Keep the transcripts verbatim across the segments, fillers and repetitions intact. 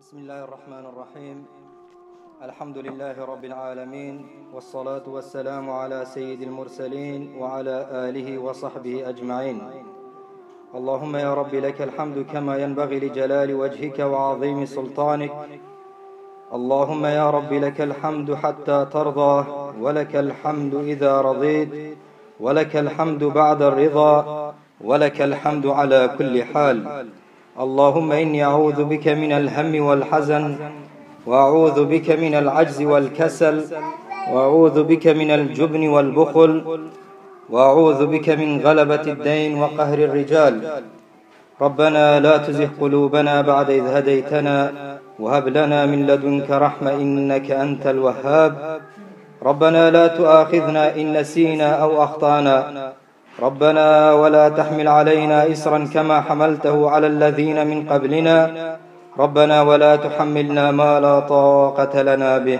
بسم الله الرحمن الرحيم. الحمد لله رب العالمين، والصلاة والسلام على سيد المرسلين وعلى آله وصحبه أجمعين. اللهم يا رب لك الحمد كما ينبغي لجلال وجهك وعظيم سلطانك. اللهم يا رب لك الحمد حتى ترضى، ولك الحمد إذا رضيت، ولك الحمد بعد الرضا، ولك الحمد على كل حال. اللهم إني أعوذ بك من الهم والحزن، وأعوذ بك من العجز والكسل، وأعوذ بك من الجبن والبخل، وأعوذ بك من غلبة الدين وقهر الرجال. ربنا لا تزغ قلوبنا بعد إذ هديتنا، وهب لنا من لدنك رحمة إنك أنت الوهاب. ربنا لا تؤاخذنا إن نسينا أو أخطأنا. ربنا ولا تحمل علينا إصرا كما حملته على الذين من قبلنا. ربنا ولا تحملنا ما لا طاقة لنا به.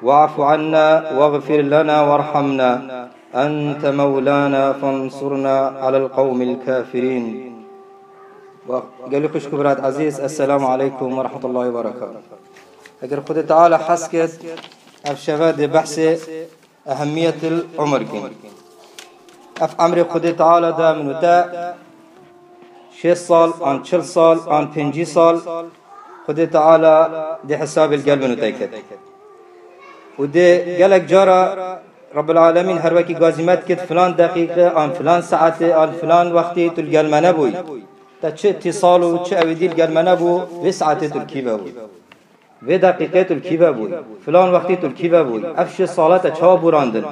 واعف عنا واغفر لنا وارحمنا. أنت مولانا فانصرنا على القوم الكافرين. Gelî xwişk û birat ezîz, Esselamu aleykum ve rahmetullahi ve berekatuh. Eger Xwedê Teala hez kir, ev şeve dê behsê ehemmiyetil umr kin. Ev emrê Xwedê Teala da min û te şêst sal, an çil sal, an pêncî sal, Xwedê Teala dê hesabê li gel min û te kir. Û dê gelek cara Rabbil Alemîn her wekî gazî me dikit, filan deqîqe, an filan saetê, an filan wextî tu li gel me nebûyî. Te çi îtîsal û çi ewêdî li gel me nebû, vê saetê tu li kî ve bûyî? Vê deqîqê tu li kî ve bûyî? Filan wextî tu li kî ve bûyî? Ev şêst sala te çawa borandin?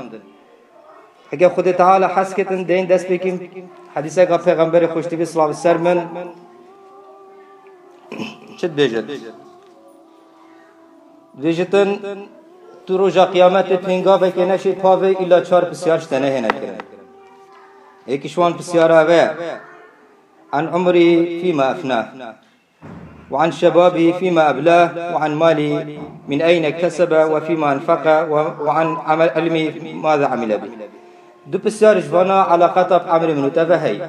Heke Xwedê Teala hez kitin, dê hîn dest pê kin hedîseka Pêxemberê xweştî bê silav ser min. Çi dibêjit? Dibêjitin, tu roja qiyametê pêngavekê neşê pavê îla çar pisyar ji te nehêne kirin. Êk ji wan pisyara ev e. عن عمره فيما أفناه، وعن شبابه فيما أبلاه، وعن ماله من أين اكتسبه وفيما أنفقه، و-، وعن عمل-، علمه ماذا عمل به. Du pisyar ji vana eleqeta bi emrê min û te ve heye.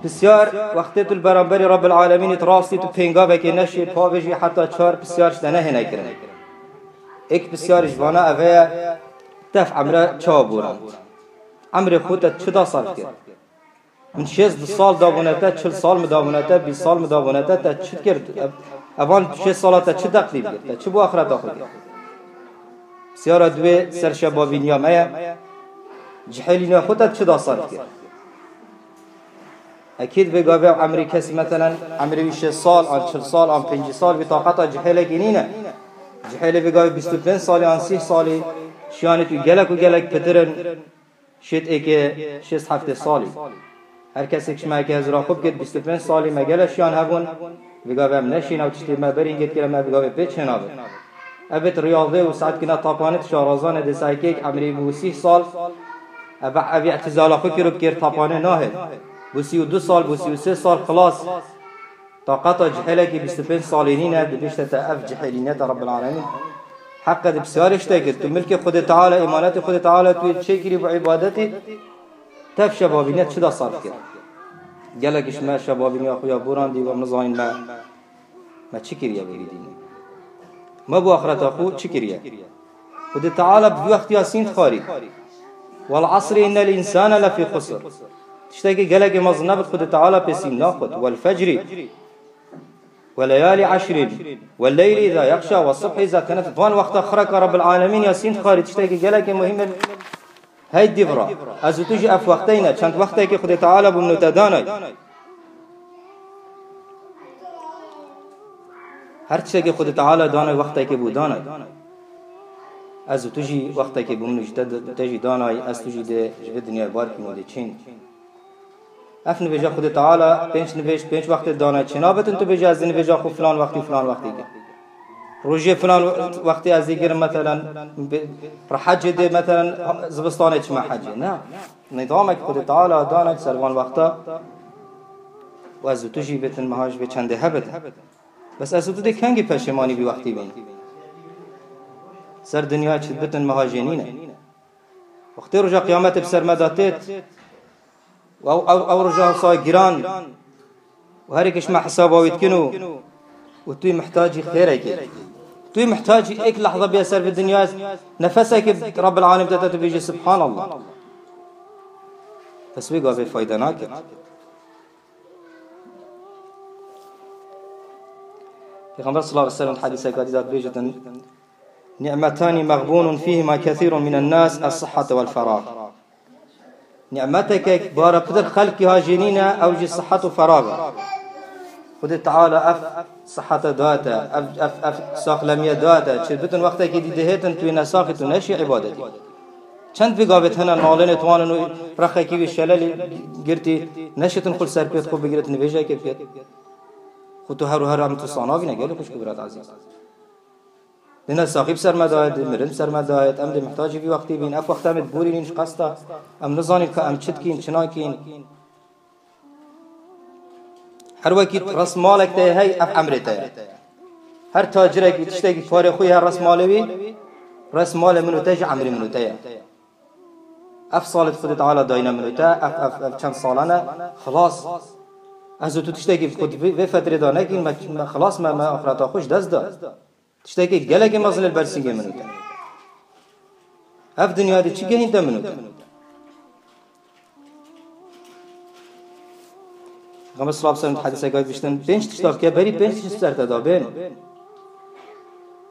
Pisyar, wextê tu li beramberî Rabbil Alemînê di rastî tu pêngavekê neşê, pavê jî heta çar pisyar ji te nehêne kirin. Êk pisyar ji vana ev heye, te ev emre çawa borand? Emrê xwe te çi da sarf kir? Min şêst sal dabûne te, çil sal min dabûne te, bîst sal min dabûne te, te çi kir? Ev-, evan şêst sala te çi teqdîm kir? Te çi bo axireta xwe kir? Pisyara duê ser şebabîniya me ye. Cihêlîna xwe te çi da sarf kir? Ekîd vê gavê emrê kesî, meselen, emrê wî şêst sal, an çil sal, an pêncî sal, wî taqeta cihêlekî nîne. Cihêlê vê gavê bîst û pênc salî, an sîh salî, şiyanê tu gelek û gelek pitir in. Şêt êkê şêst heftê salî. Her kesek ji me heke hezira xwe bikit, bîst û pênc salî me gele şiyan hebûn, vê gavê em neşîne û tiştê me berî hingê dikire me vê gavê pê çênabe. Evêt riyazê û saetkina tapanê tu şarazane dê sahekek emrî bû sîh sal, eve ev îtîzala xwe kir û bikêr tapanê nahêl. Bû sî û du sal, bû sî û sê sal xilas. Taqeta cihêlekî bîst û pênc salî nîne, dibêjte te ev cihêlîneta Rabbil Alemîn. Heqe di pisyarê ji te kir. Tu milkê Xwedê Teala, emanetê Xwedê Teala tu yê çêkirî bi îbadetê, te ev şebabîniyet çi da sarf kir? Gelek ji me şebabîniya xwe ya borandî û em nizanin me, me çi kiriye bi vî dînê? Me bo axireta xwe çi kiriye? Xwedê Teala bi vî wextiya sîn dixwarî. Wal asri innel însane lefî xusr. Tiştekî gelekê mezin nebit Xwedê Teala pê sîn naxwit. Wel fecrî. Weleyalî eşrîn. Welleylî îza yexşa. Wesubhî îza tenef-, van wexta xireka Rabbil Alemîn ya sîn dixwarî tiştekî gelekê muhîm e. Hey dîvra. Ez û tu jî ev wexteyne. Çend wextekê Xwedê Teala bû min û te danay. Her tiştekê Xwedê Teala danay, wextekê bû danay. Ez û tu jî wextekê bû min û ji te, te jî danay, ez tu jî dê ji vê dinyayê bar kîm û dê çîn. Ev nivêja Xwedê Teala pênc nivêj, pênc wextê danay çênabitin, tu bêje ez nivêja xwe filan wextî, filan wextî kir. Rojê filan wextê ez ê girim, meselen, bi-, bi hecê dê, meselen, zivistanê çime hecê. Ne. Nîzamek Xwedê Teala dane ser van wexta û ez û tu jî bitin meha ji vê çendê hebit. Bes ez û tu dê kengî peşêmanî vî wextî bîn? Ser dinya çi bitin meha jê nîne. Wextê roja qiyametê bi ser me de têt, û ew, ew, ew roja wisa giran, û herêk ji me hesaba wî dikin û û tu yê mihtacî xêrekê. Tu yê mihtacî êk lehza bê ser vê dinyayê, nefesekê Rabbil Alemîn te, te tu bêjî, "Subhanallah." Bes wê gavê fayde nake. Pêxember sallallahu aleyhi ve sellem hedîseka dî de dibêjin, "Ni'metani mexbûnun fîhima kethîrun minen nas, es-sihhatu vel ferag." Ni'metekek bara pitir xelkî ha jê nîne, ew jî sihet û ferag e. Xwedê Teala ev sihete daye te, ev, ev, ev saxlemiye daye te. Çi bitin wextekî dî dihêtin, tu yê nesaxî, tu neşî îbadetî. Çend vê gavê hene nalênê tuwanin û rexekî wî şelelî girtî, neşitin xwe li ser pêt xwe bigirêt, nivêjekê bikêt. Xwe tu her û her em tu sanavîne, gelê xwişk û birat ezîz. Di nesaxî bi ser me dayet, di mirin bi ser me dayet, em dê mihtacî vî wextî bîn. Ev wext em ê diborînin ji qesta. Em nizanin ka em çi dikîn, çi nakîn. Her wekî resmalek te ye hey, ev emrê te ye. Her tacirekî, tiştekî parê xwe ye, resmalê wî, resmalê min û te ji emrê min û te ye. Ev salê Xwedê Teala dayine min û te, ev, ev, ev çend salane, xilas. Ez û tu tiştekî ku di vê, vê fetrê de nekîn, me, me xilas me, me axireta xwe ji dest da. Tiştekî gelekî mezin li ber sîngê min û te. Ev dinya de çi gehîn te min û te? Pêxember sallallahu aleyhi ve sellem hedîseke dibêjin, pênc tişta bike, berî pênc tişt ser te da bên.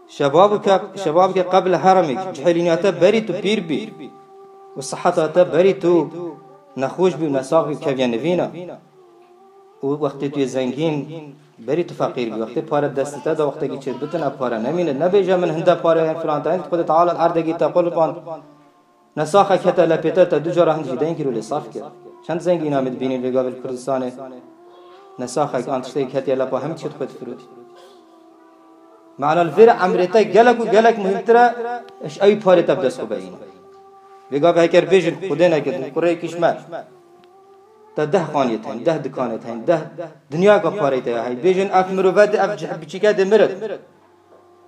Şebabuke, şebabuke qeble heramik, cihilîniya te berî tu pîr bî. Û siheta te berî tu nexweş bî û nesax bî, keviye nivîna. Û wextê tu yê zengîn, berî tu feqîr bî. Wextê pare destê te de, wextekî çêt bitin, ev pare nemîne. Nebêje min hinde pare heye filan te. Hend Xwedê Teala erdekî te qulpand. Nesaxek hete lepê te, te du cara hend jî deyn kir û lê sarf kir. Çend zengîna me dibînî vê gavê li Kurdistanê? Nesaxek an tiştekî hetiye lepa hemî çêt xwe difirûtî. Mana li vêre emrê te gelek û gelek muhîmtir e, ji ew parê te bi dest xwe beyîne. Vê gavê heker bêjin, Xwedê nekir, kurêkî ji me. Te deh xaniyê te heyî, deh dikanê te heyî, deh dinyaka pareyê te ya heyî. Bêjin ev mirovet, ev cih biçîke dê mirit.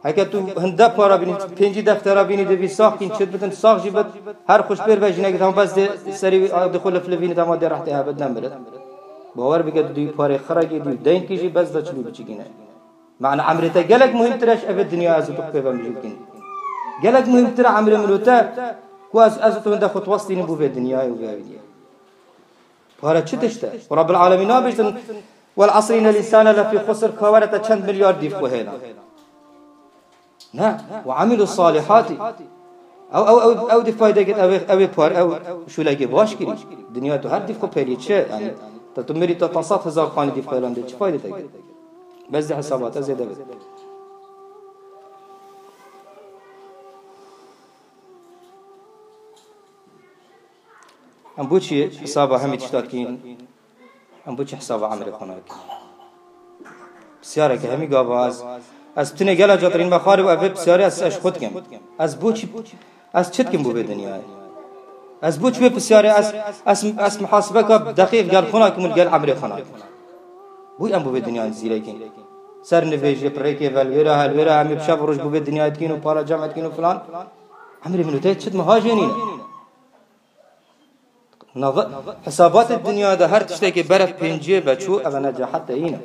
Heke tu hinde para bînî, pêncî deftera bînî, dê vî sax kîn, çêt bitin, sax jî bit. Her xweş pêr ve jinekê tam bes dê serî wî, dê xwe liflivînî, tam dê rehtê hebit nemirit. Bawer bike tu dî parê xirekî dî, deyn kî jî bes de çilî biçîkî ne. Mana emrê te gelek muhîmtir e ji evê dinya ez û tu pê ve mijûl kîn. Gelek muhîmtir e emrê min û te, ku ez, ez û tu hinde xwe twestînin bo vê dinyayê û vê evîniyê. Pare çi tişt e? Û Rabbil Alemîn nabêjtin, "Wel asri innel însane lefî xusr", ka were te çend milyar dîf xwe hêna. Ne, "Ve amilu salihati." Ew, ew, ew, ew dîf fayde kir, ew, ew ê par, ew şûlekê baş kirî. Dinya tu her dîf xwe pêlî çi? Yani, te tu mirî te ta sed hezar xanî dîf xwe hêlandê, çi fayde te kir? Bes de hesabate zêde bit. Em boçî hesaba hemî tişta dikîn? Em boçî hesaba emrê xwe nakin? Pisyareke hemî gava ez, ez bi tinê gela catirîn me xwarê û ev vê pisyarê ez, ez ji xwe dikim. Ez boçî, ez çi dikim bo vê dinyayê? Ez boçî vê pisyarê ez, ez, ez muhasibeka deqîq gel xwe nakim û gel emrê xwe nakim? Bû em bo vê dinyayê zîrekîn. Ser nivêjê, pirêkê, velvêra, helvêra, em ê bi şev û roj bo vê dinyayê dikîn û para cem dikîn û filan. Emrê min û te çi dime ha jê nîne? Nava-, hesabatê dinya de her tiştekê berev pênciyê ve çû, eve necahet te yîne.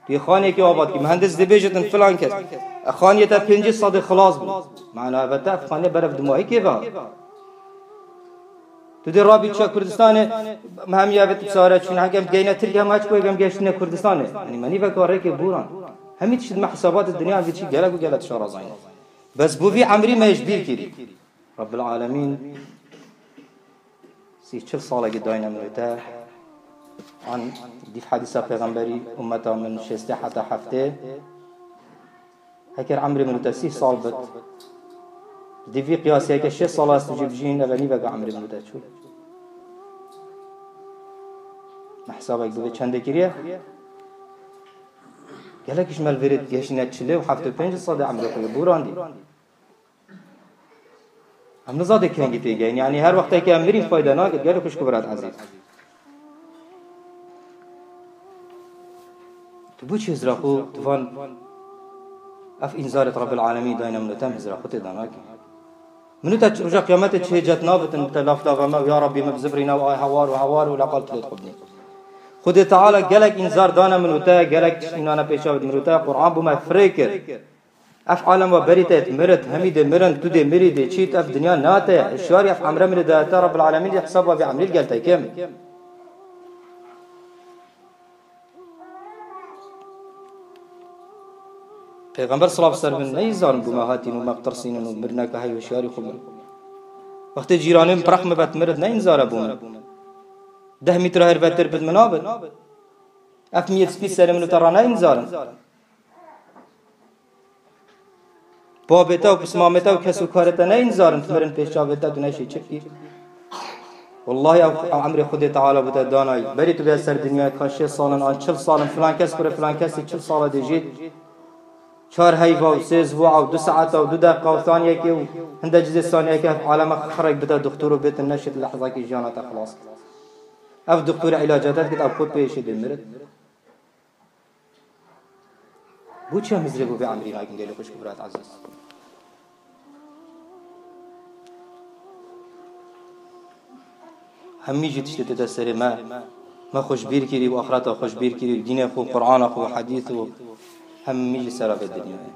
Tu yê xaniyekê ava dikî, muhendis dibêjit in filan kes, e, xaniyê te pêncî sedê xilas bû. Mana eve te ev xaniye berev dimahîkê ve. Tu dê rabî çiya Kurdistanê, me hemiya ve tu sare çûn, hekem geyne Tirkiye, me çi koyek em geştine Kurdistanê. Yanî me nî veka rêkê bûran. Hemî tişt me hesabatê dinya ve çi gelek û gelek şarazayne. Bes bo vî emrî me ji bîr kirî. Rabbil Alemîn sî çil salekî dayne min û te. An dîf hedîsa pêxemberî, ummeta min şêstê heta heftê. Heker emrê min û te sî sal bit, di vî qiyasê heke şêst sala ez tu jî bijîn, eve nîveka emrê min û te çû. Me hesabek bi vê çendê kiriye? Gelek ji me li vêrê gehiştine çilê û heftê û pênc sedê emrê xwe yê borandî. Em niza dê kengî têgehin. Yanî her wextekî em mirîn fayde nake, gelê xwişk û birat ezîz. Tu boçî hizra xwe, tu van ev înzarê Rabbil Alemîn dayne min û te, em hizra xwe tê de nakin? Min û te roja qiyametê çi hêcet nabitin, te laf da ve me, ya Rabbî, me bizivirîne û ay hewar û hewar û leqal tu lê dixwibnî. Xwedê Teala gelek înzar dane min û te, gelek tişt înane pêşa min û te, Qur'an bo me firê kir. Ev alem wa berî te yê mirit, hemî dê mirin, tu dê mirî, dê çît, ev dinya ne te ye. Hişyarî ev emre min ê daye te, Rabbil Alemîn dê hesab wa vê emrî li gel te kim. Pêxember silav ser bin neyî zarin bo me hatîn û me bi tirsînin û mirneka hey hişyarî xwe bin. Wextê cîranê min pirexme bet mirit neyîn zare bo min. Deh mîtra her vetir bit min abit. Ev miyet spî serê min û te ra neyîn zarin. Babê te û pismamê te û kes û karê te neyîn zarin, tu mirin pêş çavê te, tu neşê çi bikî. Wallahî ev, ev emrê Xwedê Teala bo te danayî. Berî tu bê ser dinyayê ka şêst salin an çil salin, filan kes kure filan kesî çil sala dê jî. Çar heyva û sê zivoa û du saeta û du deqa û saniyekê û hinde cizê saniyekê ev aleme xirek bide doktor û bêtin neşit lehzakî jiyana te xilas. Ev doktor îlaca te dikit ev xwe pêşê dê mirit. Bo çi em hizrê bo vê emrî nakin gelê xwişk û birat ezîz? Hemî jî tiştê tê de serê me, me xwe ji bîr kirî û axireta xwe ji bîr kirî û dînê xwe û Qur'ana xwe û hedîs û hemî jî sera vê dinyayê.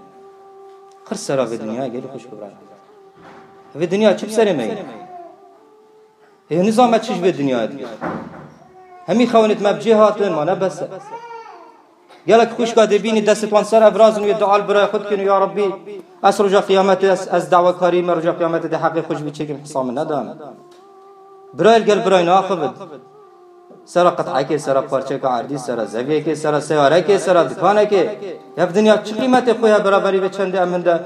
Qir sera vê dinyayê gelê xwişk û birat ezîz. Vê dinya çi bi serê me yî? Ê, nizam me çi ji vê dinyayê dike. Hemî xewnit me bi cê hatin, ma ne bes e. Gelek xwişka dê bînî destê wan ser ev razin wê dua li birayê xwe dikin û ya Rabbî, ez roja qiyametê, ez, ez dawekarî me roja qiyametê dê heqê xwe ji wî çêkim hisa min nedan. Birayê li gel birayê naxivin. Sera qit'ekê, sera parçeka erdî, sera zeviyekê, sera seyarekê, sera dikanekê. Ev dinya çi qîmetê xwe ye beraberî vê çendê em hinde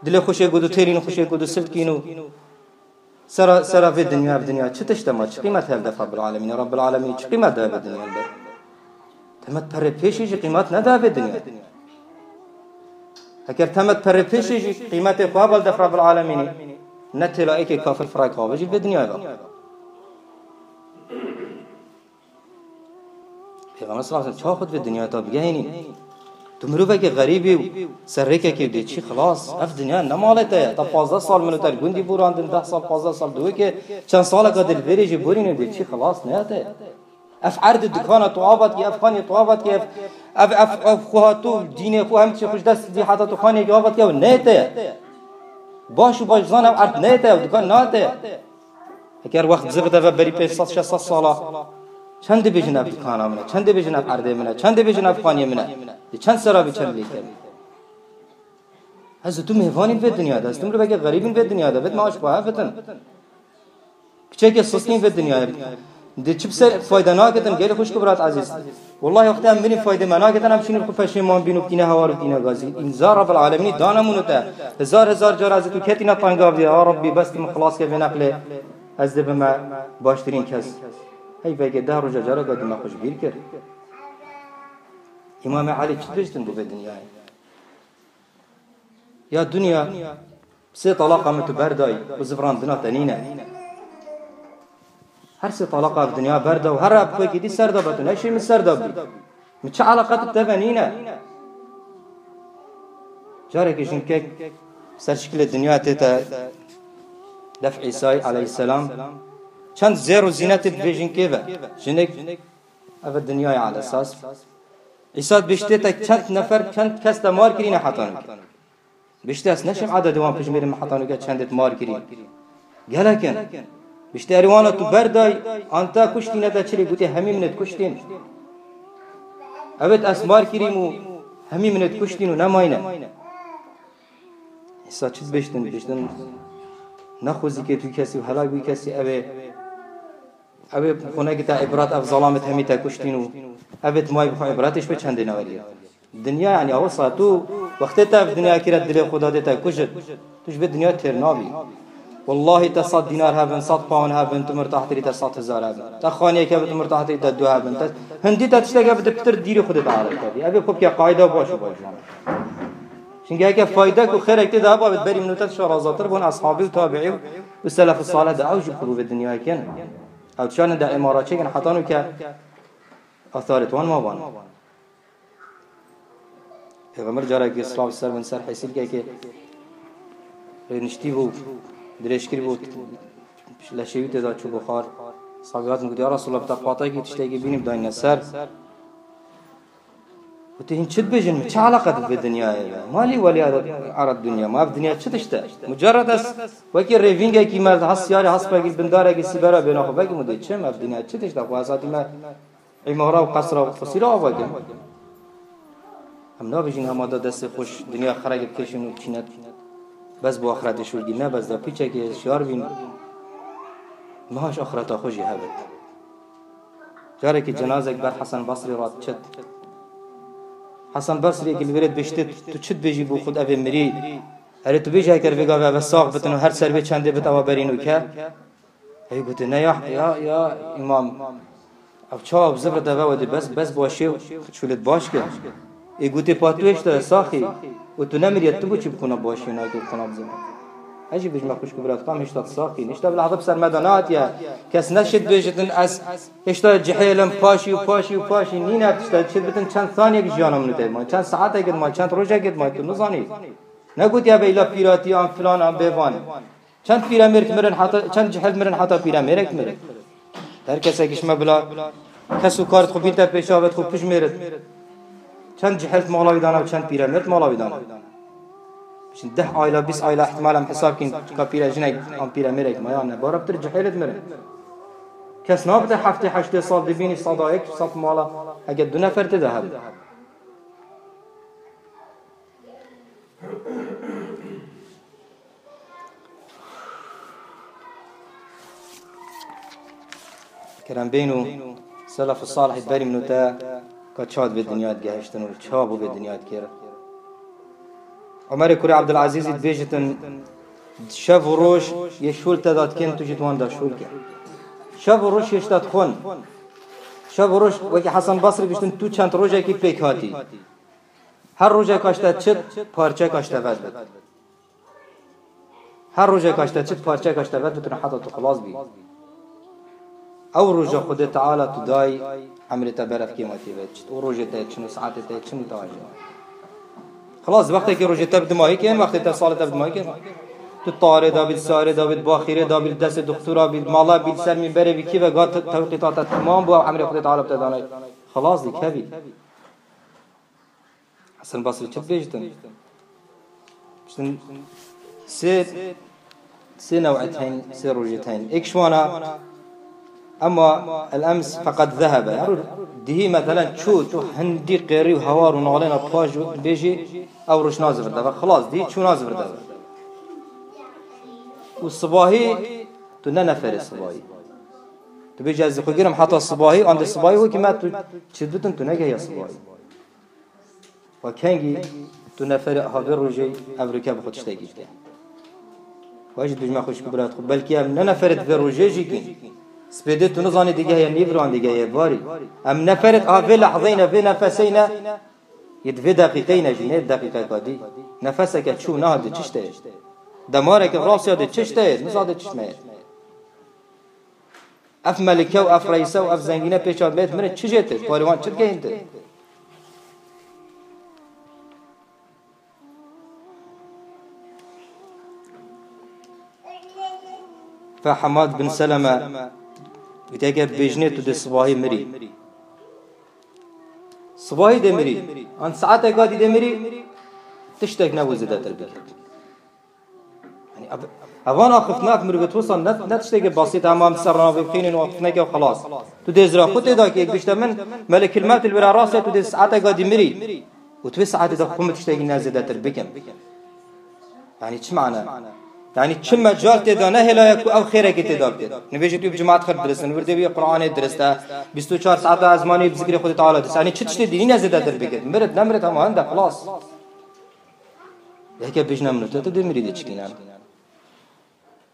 dilê xwe şê ku du têrîn xwe şê ku du silkîn û Sera, sera vê dinya, ev dinya çi tişt e ma, çi qîmet heye li def Rabbil Alemîn? Rabbil Alemîn çi qîmet daye vê dinya li ber? Temet perê pêşî jî qîmet nedaye vê dinya. Heger temet perê pêşî jî qîmetê xwe ba li def Rabbil Alemînî, ne têla êkê kafir firek xwe avê jî li vê dinyayê ve. Pêxember sallallahu aleyhi ve sellem çawa xwe di vê dinyayê de bigehînî? Tu mirovekî xerîbî û ser rêkekê dê çî xilas. Ev dinya ne malê te ye. Te pazdeh sal min û te li gundî borandin, deh sal, pazdeh sal diwikê, çend saleka dê li vêrê jî borînin dê çî xilas ne te ye. Ev erdê dikana tu ava dikî, ev xaniyê tu ava dikî, ev, ev, ev, ev xwe hatû, dînê xwe hem çi xwe ji dest dî heta tu xaniyekî ava dikî, ew ne te ye. Baş û baş zan ev erd ne te ye, ev dikan ne te ye. Heger wext zivide ve berî pênc sed şeş sed sala, çend dibêjin ev dikana min e, çend dibêjin ev erdê min e, çend dibêjin ev xaniyê min e, di çend sera vê çend lêker. Ez û tu mêvanîn vê dinya de, ez tu mirovekê xerîbîn vê dinya de, vê maaş xwe hev bitin. Kiçekê sistîn vê dinyayê. Di çi ser fayde nagitin, gelê xwişk û birat ezîz. Wallahî wextê em mirîn fayde me nagitin, em şînin xwe peşêman bîn û bikîne hewar û bikîne gazî. Înzar Rabbil Alemînî dana min û te. Hezar hezar cara ez û tu ketîne tengavdê. Ya Rabbî, bes tu min xilas ke vê neqlê. Ez dê bime baştirîn kes. Hey veke deh roja careka dima xwe ji bîr kir. Îmamê Elî çi dibêjtin bo vê dinyayê? Ya dinya, sê talaqa min tu berdayî û zivrandina te nîne. Her sê talaqa ev dinya berda û her ev xwekî dî serda be tu neşê min serda bî. Min çi eleqa tu teve nîne. Carekî jinkek ser şikilê dinya tête def Îsayî aleyhisselam. Çend zêr û zînetê bi vê jinkê ve. Jinik, ev dinyayê alesas. Îsa dibêjtê te çend nefer, çend kes te mar kirîne heta nûke. Bişte ez neşim ededê wan pijmêrim heta nûke çendêt mar kirî. Gelek in. Bişte erê wana tu berdayî, an te kuştîne te çilî gotê hemî min ê kuştîn. Evet ez mar kirîm û hemî min ê kuştîn û nemayne. Îsa çi dibêjtin? Dibêjtin ne xwezîkê tu kesî û helak bû kesî ew ê Ew ê xwe nekite îbret, ev zelamê te hemî te kuştîn û ev ê tu mayî bixwe îbretê ji pê çendê newerî. Dinya, yanî, ew sa tu wextê te ev dinya kire dilê xwe dadê te kujit, tu ji vê dinya têr nabî. Wallahî te sed dînar hebin, sed pawn hebin, tu mirtahtirî te sed hezar hebin. Te xaniyek hebin, tu mirtahtirî te du hebin. Te hindî te tiştek hebin, tu pitir dîrî xwe dê te alek hebî. Ev ê xwe bike qayda baş û baş. Çimkî heke faydek û xêrek tê de hebabit berî min û te şarazatir bûn, eshabî û tabiî û, û selef salih de ew jî bi xwe bû vê dinyayê kin. Ew dişanên de îmara çêkin heta nûke atharê wan ma van. Pêxember carekî silav ser bin ser hesîlkekê rê niştî bû, dirêjkirî bû, leşê wî tê de çû bû xar. Sahabî hatin gotiye, "Ya Resulallah, bi te patekî tiştekî bînî bidayne ser." Gotiye, "Hîn çi dibêjin min? Çi eleqe tu bi vê dinyayê ve? Ma lî welî ara dinya. Ma ev dinya çi tişt e? Mucerred ez wekî rêvîngekî me, has siyarê, has pegî, bindarekî sîbera bêna xwe vekim û dê çim, ev dinya çi tişt e? Xwe ez hatîme îmara û qesra û qusîra ava kim." Em nabêjin hema da destê xwe ji dinya xerek bikêşin û çînet. Bes bo axretê şûlgî ne, bes da pîçekê şiyar bîn. Niha ji axreta xwe jî hebit. Carekî cenazek ber Hesen Basrî re çit. Hesen Basrî yekî li vê rê dibêjtê, "Tu çi dibêjî bo xwe, ev ê mirî? Erê tu bêje, heger vê gavê eve sax bitin û her ser vê çendê bit, ewa berî nûke." Ey gote, "Ne ya, ya, ya îmam. Ev çawa bi zivr de ve wedî bes, bes başê û şûlit baş ke." Ê gote, "Pa tu hêşta saxî û tu nemiriye, tu bo çi bi xwe ne başê nake û xwe ne bi zivr?" Ez jî bijme xwişk û bira, tam hêşta saxî. Hêşta bila heta bi ser me de nehatiye. Kes neşit bêjitin ez hêşta cihêlim, paşî û paşî û paşî. Nîne tişta çi bitin, çend saniyek jiyana min û te ma, çend saetek ma, çend rojek ma, tu nizanî. Negotiye be îla pîratî an filan an bêvan. Çend pîremêr mirin heta, çend cihil mirin heta pîremêrek mirin. Her kesek ji me bila kes û karit xwe bînte pêşavet xwe pijmêrit. Çend cihil mala wî dana, çend pîremêr mala wî dana. Şimdi deh ayla, bîst ayla ihtimal em hesab kin ka pîre jinek an pîremêrek maya ne. Barabtir cihêlit mirin. Kes nabite heftê heştê sal dibînî sada yek sal mala. Heke du nefer tê de hebin. Kerem bêno, selef û salih berî min û te ka çawa di vê dinya digehiştin û çawa bo vê dinya dikir. Omerê kurê Abdulazîzî dibêjitin, şev û roj yê şûl te da dikin, tu jî di wan da şûl ke. Şev û roj hêşta dixwin. Şev û roj wekî Hesen Basrî biştin, tu çend rojekî pêk hatî. Her rojeka ji te çit, parçeka ji te vedbit. Her rojeka ji te çit, parçeka ji te vedbit, heta tu xilas bî. Ew roja Xwedê Teala tu dayî, emrê te beref kêma tê ve çit. Û rojê te çin û saetê te çin û te aciya. Xilas, wextekî rojê te bi dimayî kên, wextê te salê te bi dimayî kên. Tu tarê da bî, sarê da bî, baxîrê da bî, destê doktora bî, mala bî, ser mînberê bî, kî ve gat tewqîta te temam bû, ew emrê Xwedê Teala bi te danay. Xilas dî, kevî. Hesen Basrî çi dibêjitin? Biştin sê, sê new'et heyn, sê rojêt heyn. Êk ji wana, ema el-ems feqed zehebe. Her dihî meselen çû, çû hindî qêrî û hewar û nalêna paş bêjî, ew roj nazivir de ve. Xilas dî çû nazivir de ve. Û sibahî, tu ne neferê sibahî. Tu bêjî ez xwe girim heta sibahî, an de sibahî wekî me tu çi ditin, tu negehiya sibahî. Wa kengî tu neferê ha vê rojê ev rike bi xwe tiştekî dike. Wa jî dijme xwe ji ku birat xwe. Belkî em ne neferê di vê rojê jî kîn. Spêdê tu nizanî digehiye nîvran digehiye barî. Em neferê ha vê lehzeyne, vê nefeseyne, yê di vê deqîqeyne jî, ne deqîqeka dî. Nefeseke çû niha di çi şte ye? Demareke rasiya di çi şte ye? Niza di çi şme ye? Ev melike û ev reîse û ev zengîne pêça mêt mirin çi jê tê? Parê wan çi digehîn tê? Fe Hemad bin Seleme gotiye, bêjinê tu dê sibahî mirî. Sibahî dê mirî. An saeteka dî dê mirî. Tiştek nebû zêdetir bikir. Yanî ev, evan axiftina ev mirovê wisa ne, ne tiştekê basît, hema em ser navê bixînin û axiftineke û xelas. Tu dê zira xwe tê da ki, yek bişte min, melekil mevt li wira rastê, tu dê saeteka dî mirî. Û tu vê saetê de xwe min tiştekî ne zêdetir bikim. Yanî çi mane? Yanî çi mecal tê da nehêlaye ku ew xêrekê tê da bike? Nivêjî tu bi cemaat xir diristin, wirdê wî Qur'anê dirist e, bîst û çar saeta ezmanî bi zikrê Xwedê Teala dirist. Yanî çi tiştê dînî ne zêdetir bike? Mirit, nemirit hema hinde, xelas. Yeke bêjne min û te, tu dê mirî dê çikîne.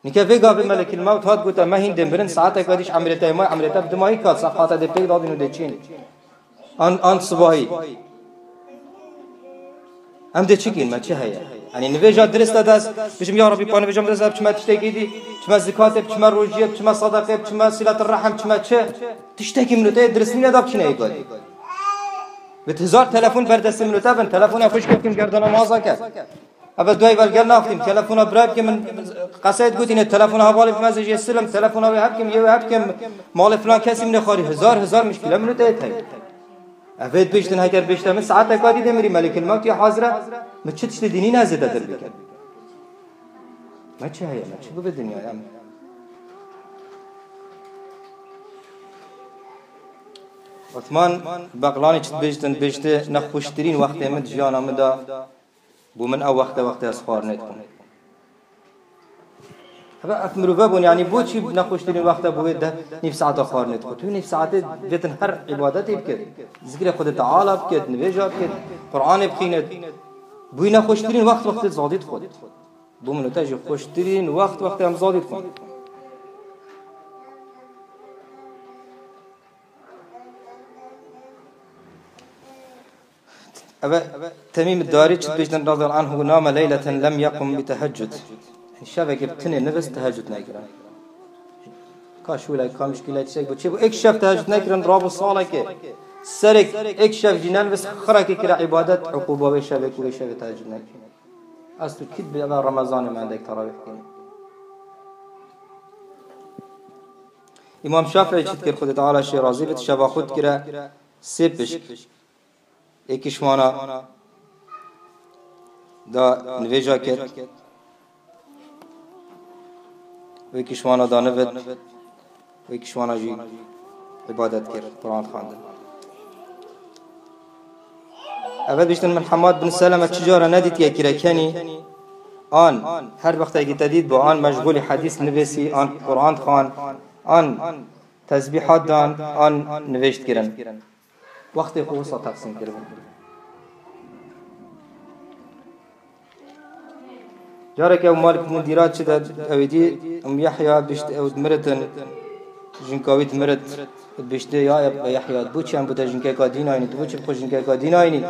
Nike vê gavê melekîl mewt hat gote, me hîn dê mirin, saeteka dî ji emrê te ye, ma emrê te bi dimayî kat, sefqata dê pêk dadin û dê çîn. An, an sibahî. Em dê çi kîn, me çi heye? Yanî nivêja dirist e dest, bijim, ya Rabbî, pa nivêja dirist e, biçime tiştekî dî, biçime zikatê, biçime rojiyê, biçime sadaqê, biçime silatir rehm, biçime çi? Tiştekî min û te yê dirist nîne da biçîne êkadî. Bi hezar telefon ber destê min û te bin, telefonê xwe ji kê bikim gerdana maza ke. Eve duayê vel gel naxtim, telefona bira bikim, min qeseyt gotîne, telefona hevalê bimeze jê silim, telefona wê hebkim, yê wê hebkim, malê filan kesî min ê xwarî, hezar, hezar mişkîle min û te tey. Evê biştin, heker bişte min saetek wa dî demirî, melekil mewt ya hazire, min çi tiştê dînî ne zêde dir bikin. Me çi heye, me çi bibe dinyaya min? Osman Beqlanî çi dibêjtin, bêjti, nexweştirîn wextê min di jiyana min de bû, min ew wexte, wextê ez xwarinê dixwim. Hebe ev mirove bûn, yanî boçî nexweştirîn wexte bû wê deh nîv saeta xwarinê dixwe? Tu nîv saetê vêtin her îbadetê bikir. Zikrê Xwedê Teala bikir, nivêja bikir, Qur'anê bixînit. Bûyî nexweştirîn wext, wextê zadî dixwe. Bû min û te jî xweştirîn wext, wextê em zadî dixwin. Eve Temîm Darî çi dibêjtin radiyallahu anhu, name leyleten lem yequm bi teheccud. Şevekê bi tinê nivist, teheccud nekirin. Ka şûlek, ka mişkîlek, tiştek bû. Çi bû? Ek şev teheccud nekirin, rabû salekê. Serek ek şev jî nenivist, xirekê kire îbadet, uquba wê şevê ku wê şevê teheccud nekirin. Ez tu kî bi eve Remezanê me endek terawîh kîne. Îmam Şafîî çi dikir, Xwedê Teala şê razî bit, şeva xwe dikire sê pişk. Êkî ji wana da nivêja kir, êkî ji wana da nivit, êkî ji wana jî îbadet kir, Quran xwendin. Eve dibêjtin, min Hemad bin Seleme çi cara nedîtiye kirekenî, an her wextekî te dît bû, an meşgûlî hedîs nivîsî, an Quran dixwan, an tesbîhat dan, an nivêj dikirin. Wextê xwe wisa teqsîm kiribû. Careke ew Malik bin Dîrar çi de, ew ê dî, Umm Yehya bişt ew dimiritin, jinka wî dimirit, biştê, ya Eba Yehya, bo çi em bi te jinkeka dîn aynî, tu bo çi bi xwe jinkeka dîn aynî?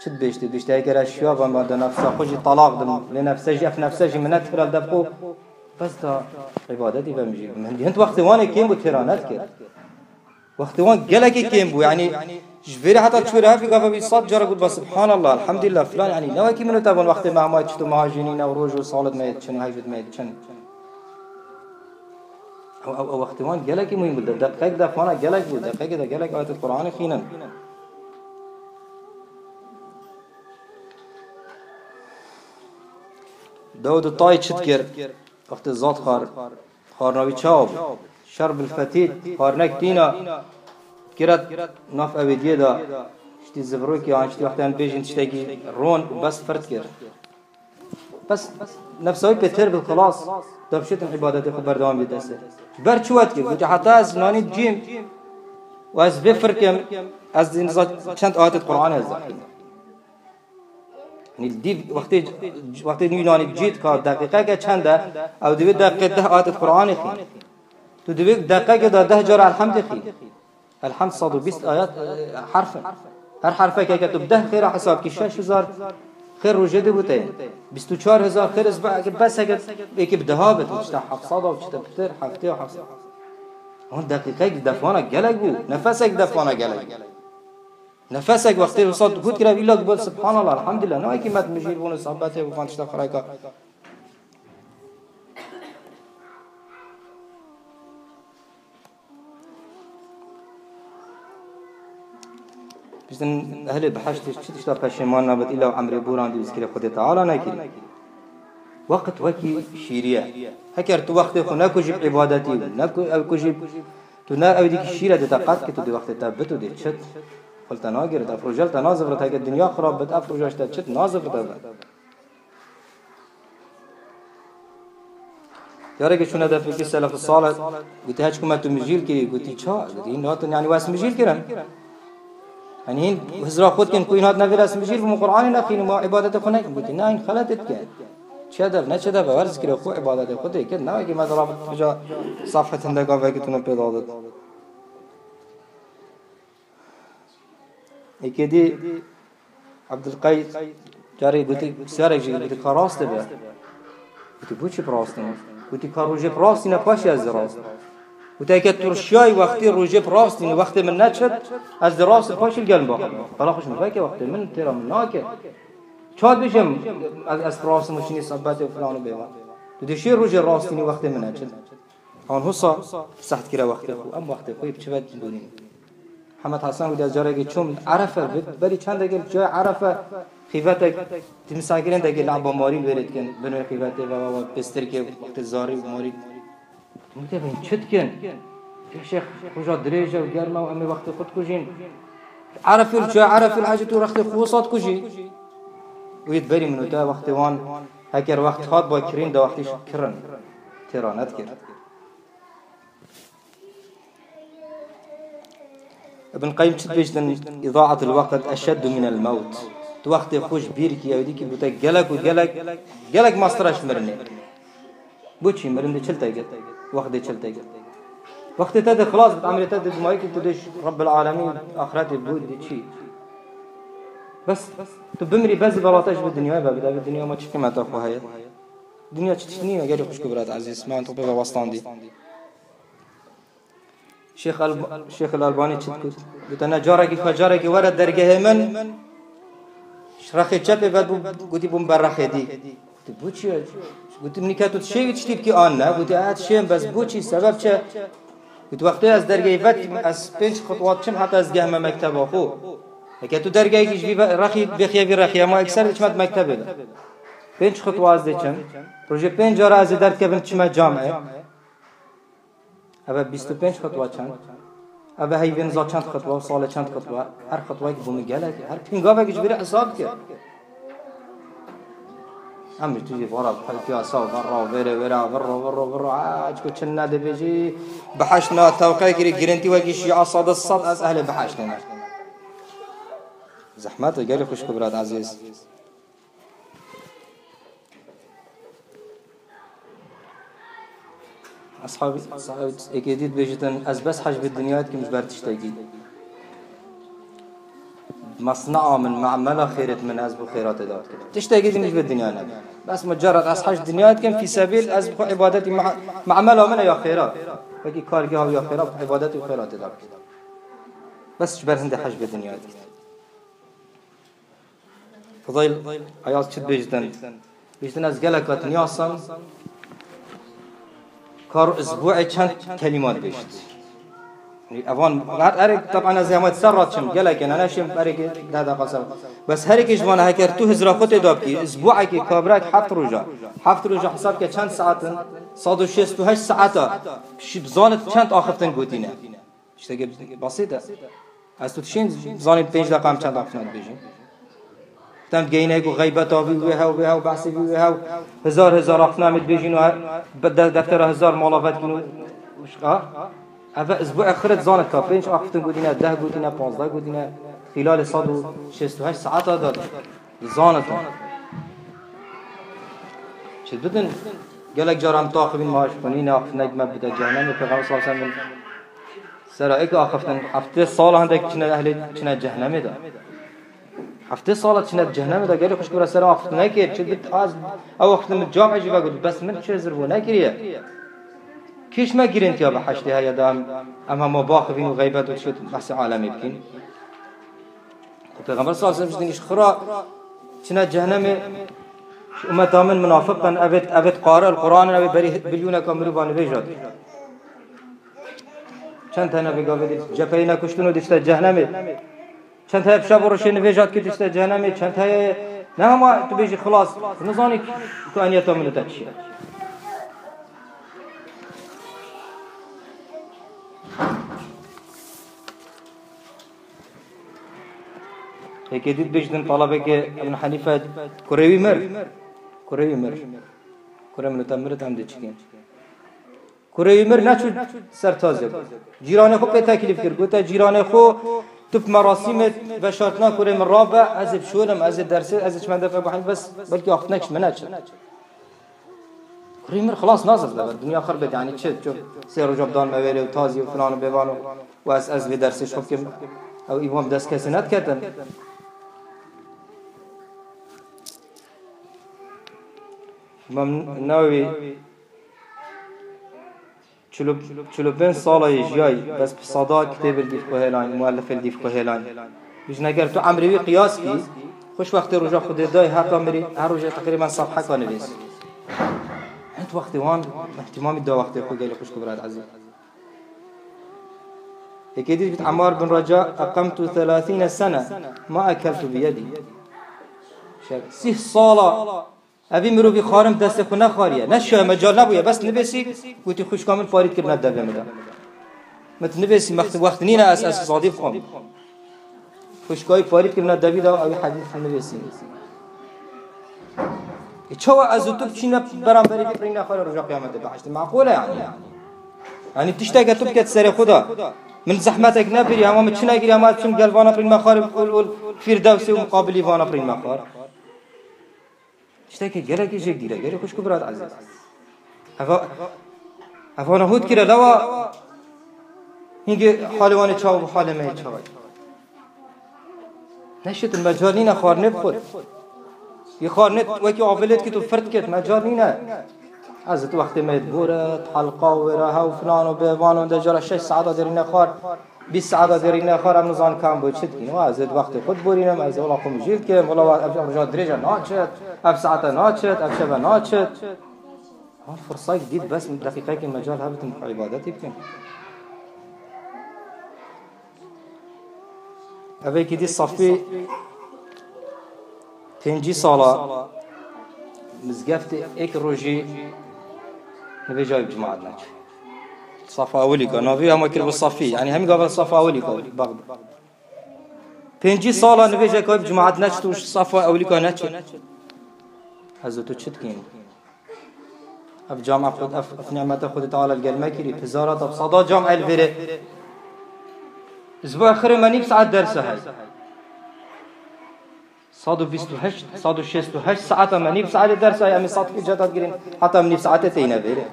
Çi dibêjtî? Biştê, eger ez şiya bam, de nefsa xwe jî talaq dim, lê nefse jî, ev nefse jî min nedixire dev xwe, bes da îbadetî ve min jî. Min dî hind wextê wan ê kêm bû, têra nedikir. Wextê wan gelekî kêm bû, yanî ji vêrê heta çûrê hevî gava wî sed cara got, ba, Subhanallah, Elhamdülillah, filan, yanî ne wekî min û te bûn wextê me hema çito meha jî nîne û roj û salet me yê diçin û heyvêt me yê diçin. Ew, ew, ew wextê wan gelekî muhîm bû, de, deqîqek de fana gelek bû, deqîqekê de gelek ayetê Quranê xînin. Dawud Tayî çi dikir? Wextê zad xwar, xwarina wî çawa bû? Şerbil fetît, xwarinek tîna, kiret nav ew êdiyê de, ştî zivirokî an, ştî wextê em bêjin tiştekî ron, bes firt kir. Bes nefsa wî pê têr bû, xilas, da bişêtin îbadetê xwe berdewam bidin destê. Ji ber çi wet kir? Gote, heta ez nanî cîm û ez vê firkim, ez dî niza çend ayetê Quranê ez dixwînim. Yanî dîv wextê, wextê nû nanî cît ka deqîqeke çend e, ew divê deqîqê deh ayet Quranê xîn. Tu divê deqîqeke de deh cara Elhamdê xîn. Elhamd sed û bîst ayet, e, herf in. Her herfeke ke tu bi deh xêra hesab kî şeş hezar xêr rojê de bûte. Bîst û çar hezar xêr ez be-, eke beseke êkî bi deha bit, işte heft sed û çi te pitir, heftê û heft sed. Hon deqîqek defana gelek bû, nefesek defana gelek bû. Nefesek wextê wisa got kira, îlla ku bol Subhanallah, Elhamdülillah. Ne wekî me di mijîl bûn û sohbetê û van tişta xirayka. Bîstin ehlê behiştê çi tişta peşêman nabit, îlla emrê boran dî zikirê Xwedê Teala nekirî. Weqt wekî şîrî ye. Heker tu wextê xwe nekujî bi îbadetî, neku-, ew kujî, tu ne ew dî ki şîre dê te qet ki tu dê wextê te bit û dê çit. Xil te nagirit, ev roja li te nazivirit, heke dinya xirab bit, ev roja ji te çit nazivirit ev. Careke çûne def wekî selef salih, gotî, heç ku me tu mijîl kirî, gotî, ça? Gotî, hîn hatin, yanî wes mijîl kirin. Yanî hîn hizra xwe dikin, ku hîn hat nevêre ez mijîl bim û Qur'anê nexînim û îbadetê xwe nekim. Gotî, na, hîn xeletê dike. Çi hedef, ne çi hedef, her zikirê xwe, îbadetê xwe dê kir. Ne wekî me dirabit, tu ca safhet hindek avekî tune pê dadit. Êkê dî Abdulqeys carê gotî, pisyarek jî gotî, ka rast dibe? Gotî, bo çi bi rast in? Gotî, ka rojê bi rast îne, paşê ez dê rast. Gotî, eke tu şiyayî wextê rojê bi rast îne, wextê min neçit, ez dê rast im, paşê li gel min baxin. Qala xwe ji min veke, wextê min têra min nake. Çawa dibêjim, ez, ez rast im û şinî sebetê û filan û bêvan. Tu dê şê rojê rastînî wextê min neçin. An husa seht kire wextê xwe. Em wextê xwe bi çi ve borîn? Hemed Hesen gotiye, ez carekê çûm Erefe, bi-, berî çendekê cayê Erefe xîvetek, timsahkirin dekê lehba marî li wêrê dikin. Bin wê xîvetê ve, ve, ve, pistirkê wextê zarî û marî. Min gotiye, "Bîn çi dikin?" Ya şêx, roja dirêj e û germ e û em ê wextê xwe dikujîn. Erefil, çi Erefil hecî tu wextê xwe wisa dikujî. Û yê berî min û te wextê wan heker wext hat ba kirîn de wextî şi kirin. Têra nedikir. Ibn Qayyim çi dibêjtin, "Îdaatul weqt eşeddu minel mewt." Tu wextê xwe ji bîr kî, ew dî kî bû te gelek û gelek, gelek mastir e ji mirinê. Boçî mirin dê çil te gir, wext dê çil te gir. Wextê te dê xilas bit, emrê te dê dimayî kî tu dê ji Rabbil Alemîn axretê bû dê çi? Bes tu bimrî, bezî bela te ji vê dinyayê ve bide, vê dinya ma çi qîmeta xwe heye? Dinya çi tişt nîne, gelî xwişk û birat ezîz, me to pê ve westandî. Şêx El-, Şêx El Elbanî çi dikut? Gote, ne carekî xwe, carekî were dergehê min, ji rexê çepê ve bû, gotî bûm ber rexê dî. Gotî, bo çi ye? Gotî, min ke tu dişêwî tiştî bikî an ne? Gotî, ez dişêm, bes bo çi? Sebeb çi? Gotî, wextê ez dergehê ve, ez pênc xutwa diçim heta ez gehme mekteba xwe. Heke tu dergehekî ji vî ve-, rexî bêxiye vî rexî, ma ekser diçime di mektebê de. Pênc xutwa ez dê çim. Rojê pênc cara ez ê derdikevim diçime camê. Eve bîst û pênc xutwa çend? Eve heyvên za çend xutwa û salê çend xutwa? Her xutwayek bû min gelek. Her pingavek ji bîrê hesab kir. Em ji tu jî vara piyasa û verra û vêrê wêra virro, virro, virro. A, çiko çin nedibêjî. Biheşt na tewqe kirî, girintî wekî şîa sade sed ez ehlê biheştê me. Zehmet e, gelî xwişk û birat ezîz. Eshabî, eshabî êkê dî dibêjitin, ez bes hej bi dinyayê dikim ji ber tiştekî. Mesnea min, memela xêrêt min, ez bi xêra tê de dikim. Tiştekî din ji bi dinya ne. Bes mucerred ez hej dinyayê dikim, fî sebîl ez bi xwe îbadetî me-, memela min e ya xêra. Wekî kargeha ya xêra, bi xwe îbadetî xêra tê de dikim. Bes ji ber hindê hej bi dinyayê dikim. Fudayl Eyaz çi dibêjtin? Bêjtin ez geleka dinya sam, kar isbuê çend kelîma dibêjt. Yanî evan, her erek, taban ez zehmet ser raçim, gelek ne, neşim erek deh deqa ser. Bes herek ji vana heker tu hizra xwe tê da bikî, isbuekî kabrek heft roja. Heft roja hesab ke çend saetin? Sed û şêst û heşt saeta. Şi bizanit çend axiftin gotîne. Tiştekî basît e. Ez tu dişên zanîn pênc deqa em çend axiftina dibêjin. Tem digeyîne ku xeybeta vî wê hew, vê hew, behsê vî wê hew. Hezar hezar axiftina em ê dibêjin û he-, be-, de-, deftera hezar mala vedkin û, û şiqa. Ev e, ez bo exiret zanit ka pênc axiftin gotîne, deh gotîne, panzdeh gotîne. Xîlalê sed û şêst û heşt saeta de. Zanitin. Çi bidin, gelek caran taxibîn ma ji xunî ne, axiftinek me bide cehennemê, Pêxember sallallahu aleyhi ve sellem sera êk axiftin, heftê sala hindek çine ehlê, çine cehennemê de. Heftê sala çine cehennemê de, gelê xwişk bira sera axiftinekê, çi bit az, ew axiftin min cam ecîbe got, bes min çi zir bû nekiriye. Kîş me girîntiya bi heştê heye de em, em hema baxivîn û xeybet û çi behsê alemê bikîn. Pêxember sallallahu aleyhi ve sellem ji din îş xira çine cehennemê, ji ummeta min munafiq in, evêt, evêt qari el Qur'an in, evê berî bilyoneka mirovan nivêja dike. Çend tane vê gavê dî cepheyê nekuştin û dişte cehennemê. Çend heye bi şev û roşê nivêja dike dişte cehennemê. Çend heye ne hema tu bêjî xilas. Tu nizanî ku eniyeta min û te çi ye. Êkê dî dibêjtin talebekê Ebn Henîfe kurê wî mir. Kurê wî mir. Kurê min û te mirit em dê çikên. Kurê wî mir neçû ser tazê. Cîranê xwe pê teklîf kir. Gote cîranê xwe tu bi merasîmê veşartina kurê min rabe, ez ê bişorim, ez ê dersê, ez ê çime def Ebû Henîfe, bes belkî axiftinek ji min neçin. Kurê mir xilas nazir de, dinya xir bêt, yanî çi, çi, sê roja bidan me wêrê û tazî û filan û bêvan û, û ez, ez vê dersê ji xwe bikim, ew îvan bi dest kesê nediketin. Îmam Newewî çil û, çil û pênc sala yê jiyayî, bes bi seda kitêbê li dîv xwe hêlan, muellifê li dîv xwe hêlan. Bêjin eger tu emrê wî qiyas kî, Xweş wextê roja Xwedê dayê heta mirî, her rojê teqrîben sefheka nivîs. Hend wextê wan, ihtimamî da wextê xwe gelî xwişk û birat ezîz. Yekê dî dibît Emmar bin Reca, "Eqemtu thelathîne sene, ma ekeltu bi yedî." Şer-, sîh sala evî mirovî xwarim destê xwe nexwariye. Neşiya mecal nebûye, bes nivêsî, gotî, "Xwişka min parît kirine devê min de." Min nivêsî, mext-, wext nîne ez, ez zadî bixwam. Xwişkayî parît kirine devî de, ew hedîs nivêsî. E, çawa ez û tu biçîne beramberî vî pirîna xwe re roja qiyametê behiştê? Meqûl e yani. Yani tişteke tu biket serê xwe de. Min zehmetek nebirî, hema min çi negirî, hema çim gel vana pirîn me xwe re ûl, ûl, Firdewsê û muqabilî vana pirîn me xwe re. Tiştekî gelekî jêk dîre, gelê xwişk û birat ezîz. Eva, eva nehût kire, lewa hingê halê wan ê çawa bû, halê me yê çawa ye? Neşitin, mecal nîne xwarinê bixwit. Yê xwarinê wekî avêlê dikit û fir dikit, mecal nîne. Ez tu wextê me yê dibûret, helqa û wêre hew filan û bêvan û de cara şeş saeta derîne xwar. Bîst saeta derîne xwe em nizanin kam bû çi dikîn. Wa ez ê di wextê xwe diborînim, ez ê wela xwe mijîl dikim, wela wa ev, ev roja dirêj e naçit, ev saete naçit, ev şeve naçit. Wan firsayek dît bes min deqîqekê mecal hebitim xwe îbadetî bikim. Evekî dî safî Pêncî sala mizgeftê êk rojî nivêja wî bi cemaat neçû. Safa ewilîka, navî hema kiribû Safî. Yanî hemî gava Safa ewilîka, Bexda. Pêncî sala nivêjeka wî bi cemaat neçû, safa ewilîka neçû. Ez û tu çi dikîn? Ev cama xwe, ev, ev nimeta Xwedê Teala li gel me kirî, hezara te, bi seda cam el vêrê. Ji bo xirê me nîv saet dersa heye. Sed û bîst û heşt, sed û şêst û heşt saeta me nîv saetê dersa heye, em ê sed hiceta digirin, heta em nîv saetê teyne vêrê.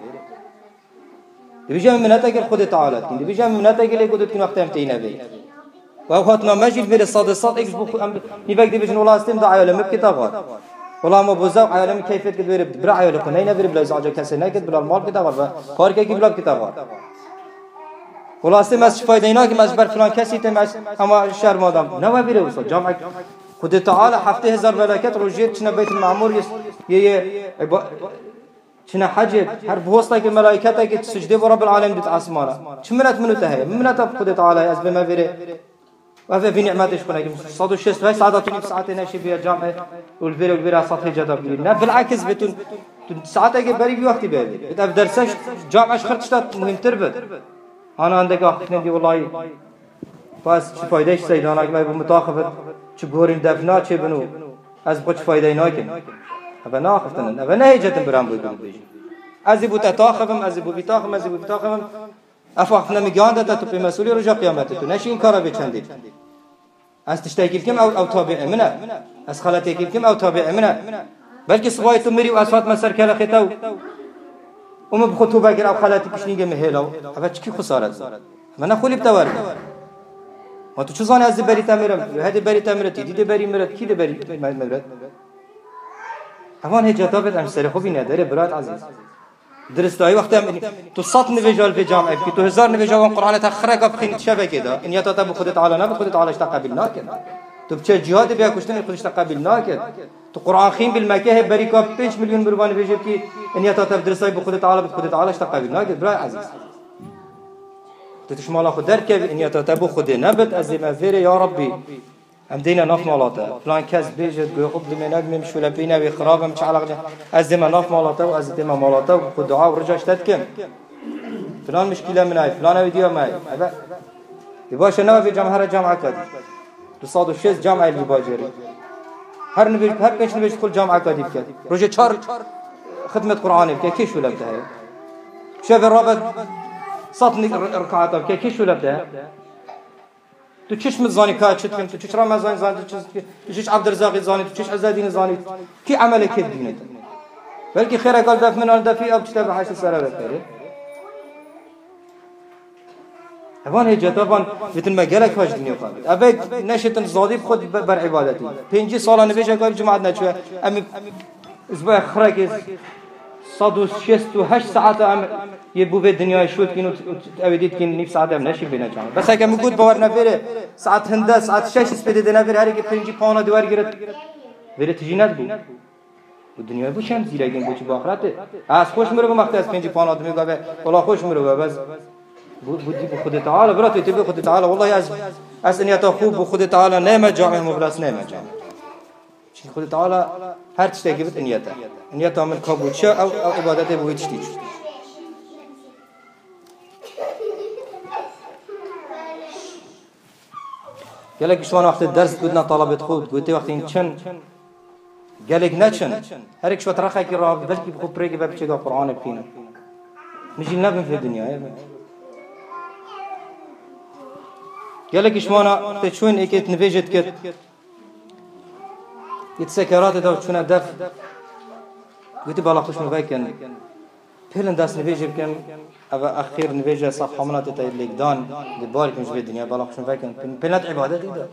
Dibêje em mineteke li Xwedê Teala dikin, dibêje em mineteke lê ku dikin wextê em teyne vêrê. Û ew hatina me jî li vêrê sedê sed êk ji bo xwe em nîvek dibêjin, wela ez têm da eyalê min bikita xwar. Wela ma bo zewq eyalê min keyfê dikit vêrê, bira eyalê xwe neyne vêrê, bila îzaca kesê nekit, bila mal bikita xwar, karkekî bila bikita xwar. Wela ez têm ez çi faydeyê nakim, ez ji ber filan kesî têm ez hema şerm adam. Ne we vêrê wisa, camek Xwedê Teala heftê hezar meleket rojê çine Beytul Mamûr yê, yê, yê, e, ba-, Çine hecê, her bihostekê melaîketekê sicdê bo Rabbil Alemîn dît esmana. Çi minet min û te heye? Min mineta bi Xwedê Teala ye, ez bême vêrê. Ev ê vî nîmetê ji xwe nekim. Sed û şêst û heşt saeta tu nîv saetê neşî biya camê û li vêrê û li vêrê sed hêca da bigirî. Ne bilekis bê tu, tu saetekê berî vî wextî bê. Bit ev derse cam eş xir tişta muhîmtir bit. Ana endek axiftin dî wellahî. Bas çi fayde ji seydanak me bu mitaxifit, çi gorîn def naçê bin û ez bi xwe çi faydeyê nakim. Eve naxiftinin, eve nehêcetin biran boy gul bêjin. Ez ê bo te taxivim, ez ê bo vî taxivim, ez ê bo vî taxivim. Ev axiftina min giyan de te tu pê mesulî roja qiyametê tu neşî înkara vê çendê. Ez tiştekî bikim ew, ew tabiê min e. Ez xeletêkî bikim ew tabiê min e. Belkî sibayê tu mirî û ez hatime ser kelexê te û, û min bi xwe tobe kir ew xeletî piştnîgê min hêla. Eve çikî xisare dibû? Eve ne xwelî bi te were. Ma tu çi zanî ez dê berî te mirim? Hê dê berî te mire, tî dî dê berî mire, kî dê berî me, mire? Evan hêceta bêt em serê xwe bîne derê birat ezîz. Diristayî wextê em tu sed nivêja li vê camê bikî, tu hezar nivêja wan Qur'anê te xireka bixînî tu şevekê de. Niyeta te bi Xwedê Teala ne, bi Xwedê Teala ji te qebîl nake. Tu biçe cihadê biya kuştinê, Xwedê ji te qebîl nake. Tu Qur'an xîn bî li Mekehê berîka pênc milyon mirovan nivêjê bikî, niyeta te bi diristayî bi Xwedê Teala, bi Xwedê Teala ji te qebîl nake, birayê ezîz. Tu tişt mala xwe derkevî, niyeta te bo Xwedê nebit, ez dê me vêrê, ya Rabbî. Em deyne nav mala te. Filan kes bêje, guhê xwe bidimê, nedimê, min şûlepîne wê, xirab e, min çi eleqe. Ez dême nav mala te û ez dême mala te û xwe dua û rica ji te dikim. Filan mişkîle min heye, filan ewîdiya me heye. Eve, ê baş e, ne vê cam here cam ekadî. Du sed û şêst cam el vî bajarî. Her nivêj, her pênc nivêj xul cam ekadî bike. Rojê çar xidmet Qur'anê bike, kê şûle bi te heye? Şevê rabe sed ni-, r-, rikaeta bike, kê şûle bi te heye? Tu çiş min zanî ka çi dikim, tu çiş Ramazan zanî, tu çiş, tu çiş Abdirzaqî zanî, tu çiş Ezedînî zanî, kî emelê kê dînê te? Belkî xêrek al def min al defî ew tişte bi heşt sere vekerê. Evan hêceta van bitin me gelek xweş dinya xwe. Eve neşitin zadî bi xwe ber, ber îbadetî. Pêncî sala nivêjeka bi cemaat neçûye. Em Ji bo xirekê sed û şêst û heşt saeta em yê bo vê dinyayê şût kîn û, û ew ê dît kîn nîv saet em neşî bêne çawa. Bes heke min got bawer nevêrê, saet hinde, saet şeş spêdê dê nevêrê, herêkê pêncî pana dê wergirit. Vêrê tijî nedibû. Û dinyayê bû çend zîrekên bû çi bi axretê. Ez xweş mirovim, wextê ez pêncî pana dimê gave, wela xweş mirov e, bes. Bu, bu, bu Xwedê Teala, bira tu tê bi Xwedê Teala, welahi ez, ez niyeta xwe bu Xwedê Teala neyme camê, muxles neyme camê. Çünkü Xwedê Teala her tiştekî bit niyet e. Niyeta min ka bû çi, ew, ew îbadetê bû wî tiştî çi. Gelek ji wan wextê ders gotina talabê xwe, gotê wextê çin, gelek neçin. Her yek ji we terexekî ra, belkî bi xwe pirêkê ve piçêka Qur'anê bixwîne. Min jî nebin vê dinyayê be. Gelek ji wana wextê çûn êkê nivêjê dikir. Yê di sekeratê de çûne def. Gotî bala xweş min vekin. Pêlin dest nivêjê bikin. Eve exêr nivêje saf hamina tê te lêkdan. Di bar kim ji vê dinya bala xweş min vekin. Pêlin, pêlin îbadetê de.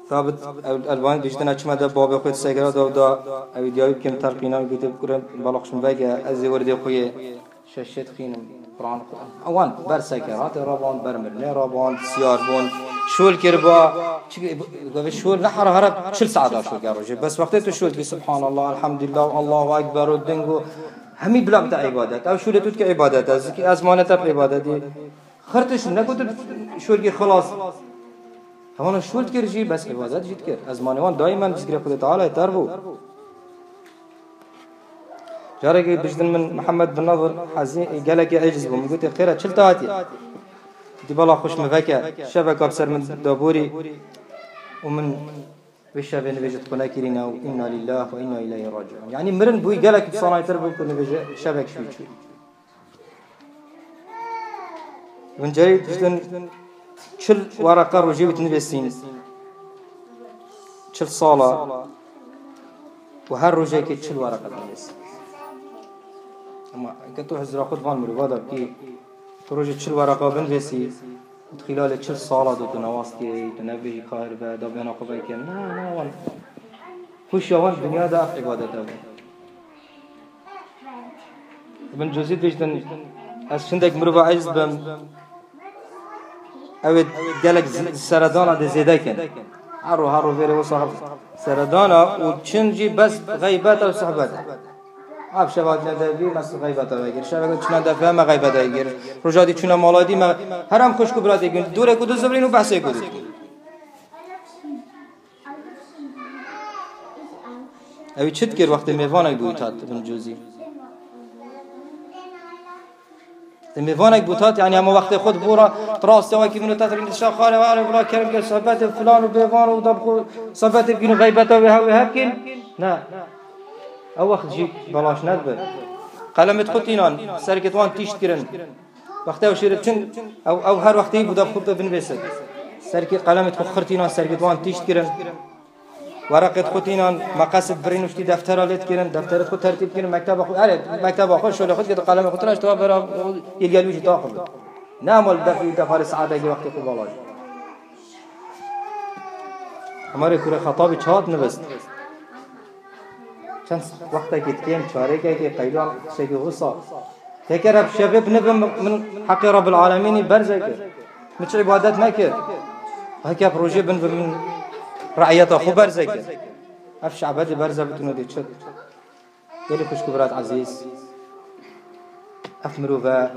Sabit el-, Elbanî diştine çima de babê xwe di sekera da da ew diyayî bikim terqîna gotê bikurim bala xweş min veke ez ê werdê xwe yê. Şeşet xînim, Quran xwe. Ewan ber sekeratê rabûn, ber mirinê rabûn, siyar bûn. Şol kiriba. Çi, gavê şol ne hara hara çil saeta şol kir rojê. Bes wextê tu şol dikî, Subhanallah, Elhamdülillah, Allahu Ekber û ding û hemî bila bite îbadet. Ew şolê tu dike îbadet e, zikî ezmane te bi îbadetî. Xirtiş negotin şol kir xilas. Hevana şol dikir jî, bes îbadet jî dikir. Ezmanê wan daimen zikre Xwedê Teala ter bû. Carekê bijtin min Mihemed bin Nadir hezî gelekî eciz bû. Min gotê, xêr e, çil te hatiye? Dî bala xweş min veke, şeveka bi ser min daborî û min vê şevê nivêjê xwe nekirîne û inna lillah ve inna ileyhi raciun. Yanî mirin bûyî gelek bi sanayîtir bû ku nivêje şevek şû çû. Bincerî diştin çil wereqa rojê wî dinivîsîn. Çil sala û her rojekê çil wereqa dinivîsîn. Ama ke tu hizra xwe di van mirova de bikî, tu rojê çil wereqa binivîsî, tu xîlalê çil sala de tu newaz kê, tu nebêjî kahir be, da bêna xwe veke. Na, na, wan. Huşya wan dinya de ev îbadet e. Ibn Cuzî dibêjtin, ez hindek mirova eciz bim, ew ê gelek z-, seredana dê zêde kin. Her ro, her ro vêrê wisa seredana û çin jî bes xeybet û sohbet. Ev şeva tine de bî, mes xeybeta vegir. Şeveke çine de fehme xeybeta vegir. Roja dî çûne mala dî me, her em xwişk û biratê kin. Dûrek û du zivrîn û behsê ku dikin. Ew çi dikir wextê mêvanek bû tat Ibn Cuzî? Wextê mêvanek bû tat, yani hema wextê xwe dibû ra, rastê wekî min û tat rîn dişa xare ware, bila kerem ke sohbetê filan û bêvan û da bixwe sohbetê bikîn û xeybeta wê hev wê hev kîn. Ne. Ew wext jî belaş nedibe. Qelemê xwe tînan, serkê wan tîşt kirin. Wextê ew şêrê biçin, ew, ew her wextê bû da xwe binivîse. Serkê qelemê xwe xirtînan, serkê wan tîşt kirin. Wereqê xwe tînan, meqesê birîn û ştî deftera lê dikirin, defterê xwe tertîb kirin, mekteba xwe, erê, mekteba xwe, şolê xwe dikir, qelemê xwe tira, işte, vera, yê gel wî jî taxivin. Ne mal def, defarê saetekê wextê xwe balaş. Umerê kurê Xetabî çi hat nivist? Çend wextekê dikêm, çarekekê qeyran tiştekî wisa. Teker ev şevê binivim min heqê Rabbil Alemînî berze kir. Min çi îbadet nekir. Heke ev rojê binivim min re'yeta xwe berze kir. Ev şebedê berze bitin û dê çi? Gelî xwişk û birat ezîz, ev mirov e,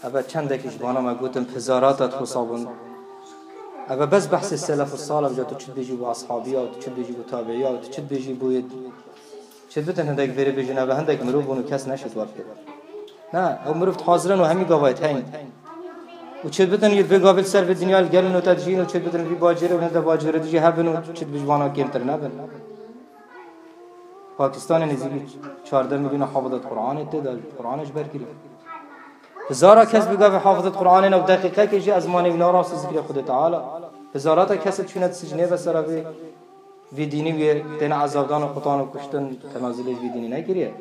ev e çendekî ji vana me gotin, pizarata dixwisa bûn. Ev e bes behsê selef û salaf, tu çi dibêjî bo eshabiya, tu çi dibêjî bo tabiiya, tu çi dibêjî bo yê, çi dibitin hindek vêrê bêjin, ev e hindek mirov bûn û kes neşit we bikir. Ne, ew mirov dihazirin û hemî gavayê heyn. Û çi dibitin yê vê gavê li ser vê dinya li gelin û te dijîn û çi dibitin vî bacêrê û hinde bacêrê dijî hebin û çi dibêjî vana kêmtir nebin. Pakistanê nêzîkî çardeh milyon hafizet Qur'anê tê de, Qur'anê ji ber kirî. Hezara kes bi gavê hafizet Qur'anê ne û deqîqekê jî ezmanê wî narast û zikrê Xwedê Teala. Hezarata kes çûne di sicnê ve sera vê, vê dînî wê têne ezabdan û qutan û kuştin, tenazilê ji vê dînî nekiriye.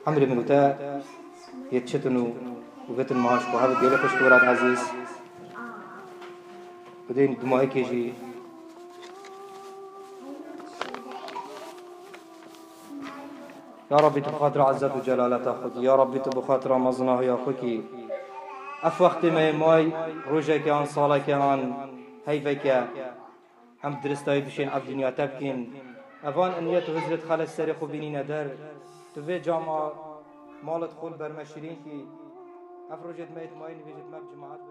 Emrê min û te yê çitin û, û vetin maaş xwe hevit gelê xwişk û birat ezîz. Û dê dumahekê jî. Ya Rabbî, tu bi xatira izzet û celaleta xwe kî. Ya Rabbî, tu bi xatira mezinahiya xwe kî. Ev wextê me yê may, rojeke an saleke an heyveke, em diristayî dişên ev dinya te bikên. Evan niyet û hizret xelet serê xwe bînîne der. Tu vê cama malet xwe li ber me şirîn kî. Ev rojê di me yê mayî nivêjit me bi cemaat.